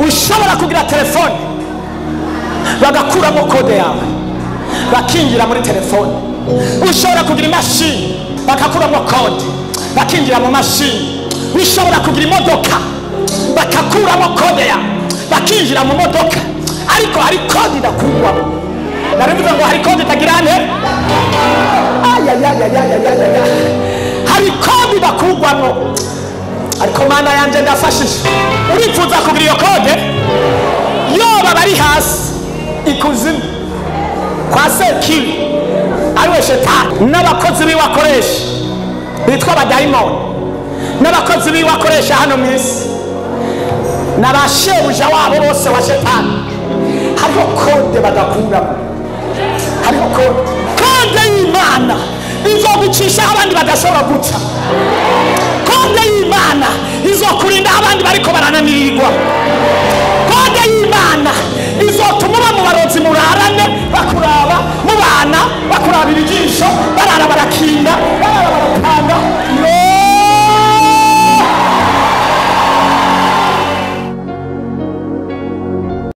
Ushobora kugira telefone bagakuramo code yawe bakinjira muri telefone. Ushobora kugira imashini bakakuramo code bakinjira mu mashini. Ushobora kugira imodoka bakakuramo code yawe bakinjira mu modoka, ariko hari code idakurwamo. Narivuze ngo hari code itagira nte? Ayayayayayayaya, hari code idakurwamo. Ariko Mana yanje ndafashije. Urifuza kugira iyo code? Yoba bari hasi ikuzimu kwa Sekibi, ariwe Shetani, n'abakozi biwe akoresha bitwa abadayimoni, n'abakozi biwe akoresha hano mu isi, na ba shebuja wabo bose wa Shetani, hariho code badakuramo. Hariho code, code y'Imana izogucishaho abandi badashobora guca. Code y'Imana izokurinda abandi bariko barananirwa.